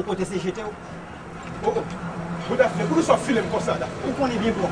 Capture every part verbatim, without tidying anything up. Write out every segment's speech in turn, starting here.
Kote se jete w. Oh, oh. Bon, Dafne, poukisa w file m konsa, Dafne? Ou konnen byen pwòp.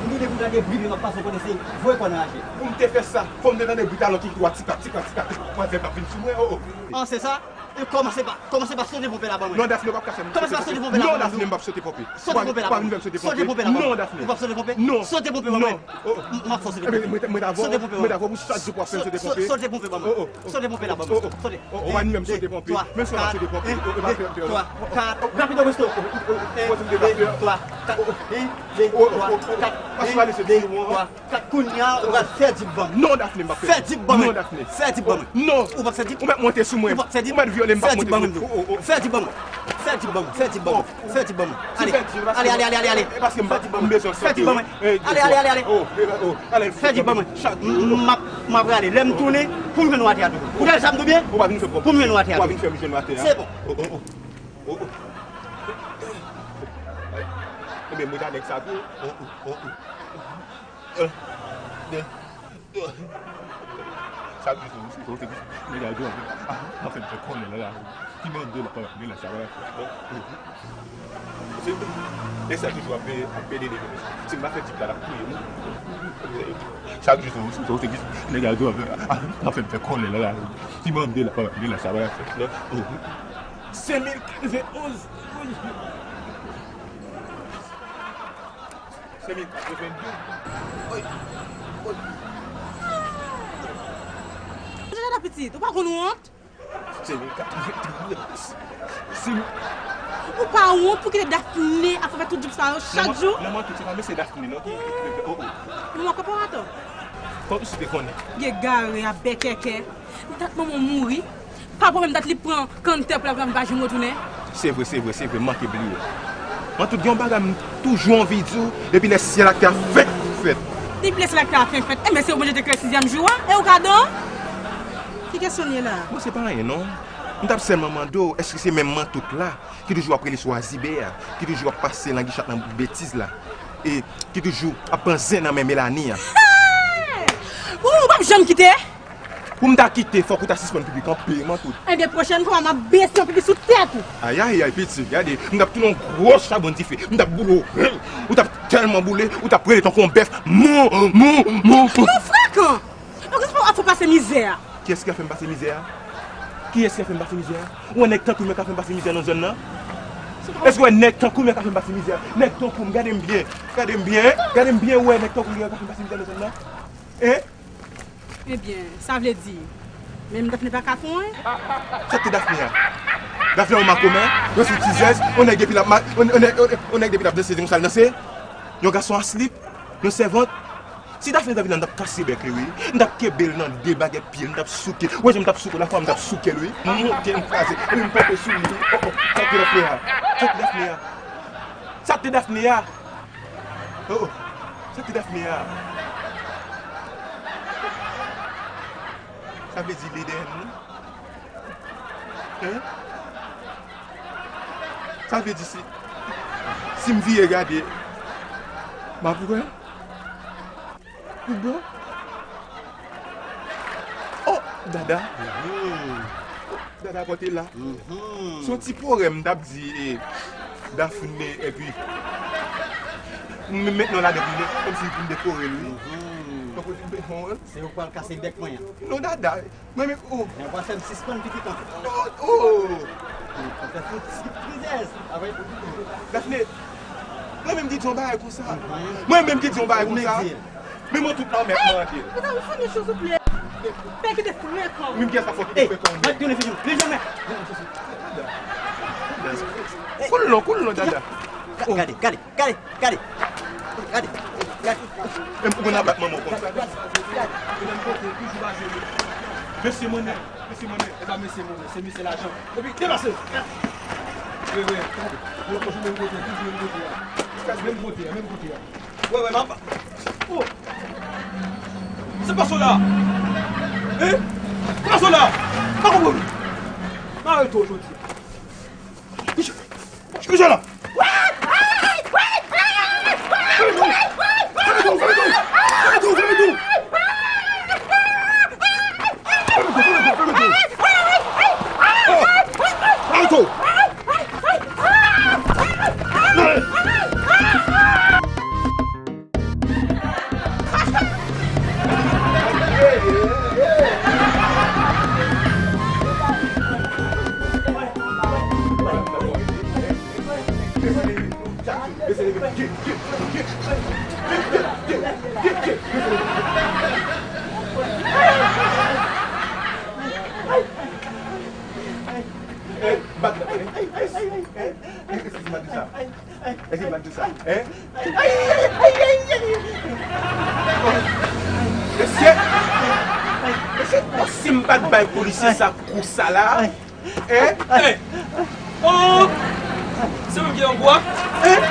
M gen de pou gade bri m ap pase kote se voye kò nan raje. Pou m te fè sa, fò m te tande bri talon ki kwa, tika, tika, tika, tika, kwa zèb ap vin sou mwen, oh, oh. An, se sa? E kòmanse pa, kòmanse pa sote ponpe la ban mwen. Non, Dafne, w p ap ka fè m sote ponpe. Kòmanse pa sote ponpe la ban mwen. Non, Dafne, m p ap sote ponpe. Sote ponpe la ban mwen. W p ap vin fè m sote ponpe. Sote ponpe la ban mwen. Non, Dafne. Ou p ap sote ponpe? Non. Sote ponpe ban mwen. Non. Oh, oh. M ap fè w sote ponpe. Mwen, mwen, mwen t ap, mwen t ap, mwen t ap, ou chak jou pou w ap fè m sote ponpe. Sote ponpe ban mwen. Oh, oh. Sote ponpe la ban mwen. Oh, oh. Sote. Oh, oh, ou pa ni menm sote ponpe. Menm si w pa sote ponpe, ou pa fè m pè. Rapido, presto. Yen, de, twa, kat. Yen, de, twa, kat. Yen, de, twa, kat. Kounye a, ou pral fè dip ban m. Non, Dafne, m p ap fè. Fè dip ban m. Non, Dafne. Fè dip ban m. Non. Ou p ap fè dip? Ou mèt monte sou mwen. Ou p ap fè dip? Ou mèt vyole m, m p ap monte sou ou. Fè dip ban m. Fè dip ban m. Fè dip ban m. Fè dip ban m. Fè dip ban m. Ale, ale, ale, ale. E paske m pa, m bezwen sòti. Fè dip ban mwen. Ale, ale, ale, ale. Oh, ale. Fè dip ban mwen. M ap, m ap rale. Lè m tounen, pou m jwenn ou atè a toujou. Ou tande sa m di w byen? Ou pa vin fè m. Pou m jwenn ou atè a toujou. Ou pa vin fè m jwenn ou atè a. Se bon. Oh, oh, oh. Oh, oh. Ebyen, mwen ta nèg sa tou. Oh, oh, oh, oh. Chak jou, se ou te di, nèg la di, anfen, anfen, fè konnen la, la. Ki bande la, pa, de la, sa va. E sa toujou ap, ap pede de. Si m pa fè dip la, l ap touye m. Chak jou, se ou te di, nèg la di, anfen, anfen, fè konnen la, la. Ki bande la, pa, de la, sa va. Senk mil katrevenn onz. Senk mil katrevenn douz. Oy. Oy. Jada pitit, ou pa konn wont? Senk mil katrevenn douz. Senk mil. Ou pa wont pou kite Dafne ap fè tout djòb sa yo chak jou? Non, man, tout se pa mesye Dafne, non, ki, ki, ki, oh, oh. Manman kòpòratò. Kòm si te konnen. Egare a bèkèkè. Dat manman mouri. Papa menm dat li pran kanntè pou l ap vin pa janm retounen. Se vre, se vre, se vre, m manke bliye. An tout gen yon bagay m toujou anvi di w, depi lè syèl ak tè a fenk fèt. Depi lè syèl ak tè a fenk fèt, enben se ou Bondye te kreye sizyèm jou a, e ou gadon? Ki kesyon l ye la? Bon, se pa anyen non. M t ap sèlman mande w, èske se menm mantout la ki toujou ap rele sou Azibè a, ki toujou ap pase langichat nan betiz la, e ki toujou ap pran zen nan men Melanie a? Hey! Ou, ou p ap janm kite? Pou m ta kite, fòk ou ta sispann pipi kanpe, mantout. Enben, pwochèn fwa, m ap bese yon pipi sou tèt ou. Ayayay, piti, gade, m t ap tounen yon gwo chabon dife, m t ap boule w, ou t ap tèlman boule, ou t ap rele tankou yon bèf, mou, mou, mou. Ou frekan! Ou gen pou ap fè pase mizè a. Kiyès ki ka fè m pase mizè a? Kiyès ki ka fè m pase mizè a? Ou wè nèg tankou m yo ka fè m pase mizè nan zòn nan? Èske ou wè nèg tankou m yo ka fè m pase mizè a? Nèg tankou m, gade m byen, gade m byen, gade m byen, ou wè nèg tankou m yo ka fè m pase mizè nan zòn nan? Hein? Ebyen, sa vle di, menm Dafne pa ka fè w anyen? Sa k te Dafne a? Dafne yon makomè, yon stiltizèz, yon nèg depi l ap ma-, yon, yon nèg, yon, yon nèg depi l ap danse, se konsa l danse? Yon gason a slip, yon sèvant? Si Dafne ta vin la, m t ap kase bèk li, wi. M t ap kenbe l nan de bagèt pye l, m t ap souke l. Ou wè jan m t ap souke w la, fwa m t ap souke l, wi. M monte, m kraze, epi m kanpe sou li, wi. Oh, oh, sa k te Dafne a? Sa k te Dafne a? Sa k te Dafne a? Oh, oh. Sa k te Dafne a? Sa vle di li dèyè m, wi. Hein? Sa vle di si, si m vire gade, m ap wè? Ou bon? Oh, Dada. Mhm. Dada, kote la? Mhm. Se yon ti pwogrè m t ap di, eh, Dafne, epi m met non ladan pou m, kòmsi pou m dekore l, wi. Mhm. Donk, ou di, bon, se ou k pral kase bèk mwen an. Non, Dada. Mwen menm, oh. Mwen pa fè m sispann pitit ankò. Oh, oh. Sa fè fout siprizèz. Dafne, mwen menm ki di yon bagay konsa. Mwen menm ki di yon bagay konsa. Men mwen tout lanmèd mwen antre. Mezanmi, fini cho souple. Pè kite frekan. Menm kiyès la fò kite frekan. Mwen tounen fini. Leve men. Koul non, koul non, Dada. Gade, gade. Gade, gade, gade, gade. Menm pou konn abat manman w konsa. Gade, gade, gade. Mesye monnen, mesye monnen, e pa mesye monnen, se mesye lajan. Epi deplase. Wi, wi. Yo toujou menm kote, toujou menm kote a. Menm kote a, menm kote a. Wi, wi, m ap. Oh! Se pa sou la. Hein? Se pa sou la. Pa konprann. M arete w jodi a. Kouche la! Fèmen tou, fèmen tou! Fèmen tou, fèmen tou! Fèmen tou, fèmen tou! Fèmen tou! Eskize m ap di sa. Eskize m ap di sa. Hein? Mesye, mesye, si m pa t bay polisye sa kou sa la, hein? Hey! Oh! Se mwen ki ango a? Hein?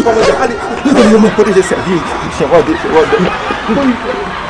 Kòmandan, ale, ale, ale, mwen pwoteje sèl. Chen, wòde, chen, wòde.